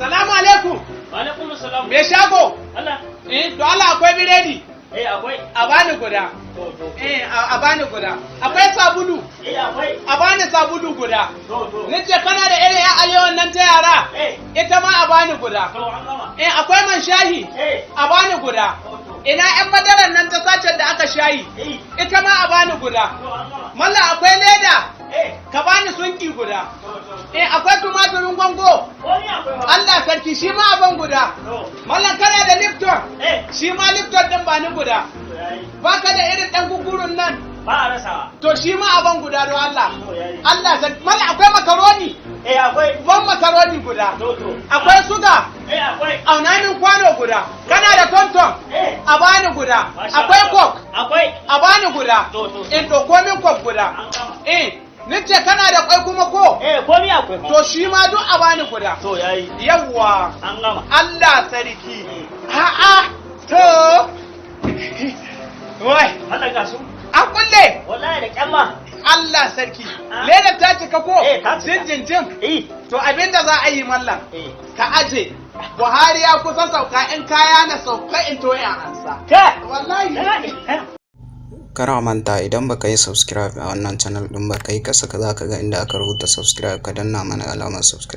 Salamu alaikum. Alaikum salam. Me shago? Allah. Eh, to Allah, akwai biredi? Eh, akwai. A bani guda. To. Eh, a bani guda. Akwai sabulu? Eh, akwai. A bani sabulu guda. To. Nace kana da irin yan alewan nan ta yara? Eh. Ita ma a bani guda. To, an gama. Eh, akwai man shayi? Eh. A bani guda. To. Ina yan madaran nan ta sacen da aka shayi? Eh. Ita ma a bani guda. To, an gama. Mallam, akwai leda? Eh. Ka bani sunki guda. To. Eh, akwai tumatirin gwango? Ko ni akwai ba. Allah sarki, shi ma a ban guda. To. Mallam, kana da Lipton? Eh. Shi ma Lipton din ba ni guda. To, yayi. Baka da irin dan gugurun nan? Ba a rasawa. To, shi ma a ban guda don Allah. To, yayi. Allah sarki. Mallam, akwai makaroni? Eh, akwai. Ban makaroni guda. To. Akwai suga? Eh, akwai. Auna min kwano guda. Kana da Tonton? Eh. A bani guda. Masha Akwai Allah. Coke? Akwai. A bani guda. To. In ɗauko min Coke guda. An gama. Eh, nace kana da kwai kuma ko? Eh, ko ni akwai ba. To, shi ma duk a bani guda. To, yayi. Yawwa. An gama. Allah sarki. A'a. To. Wai, Allah, ga su. An kulle. Wallahi da kyamma. Allah sarki. Ah. Ledar ta cika ko? Eh, ta cika. Jin jin. Eh. To, abinda za a yi, mallam. Eh. Ka aje. Buhari ya kusa sauka, in kaya na sauka in to ya ansa. Kai. Wallahi. Kar a manta, idan baka yi subscribe a wannan channel ɗin ba, kai kasa ka za ka ga inda aka rubuta subscribe, ka danna mana alamar subscribe.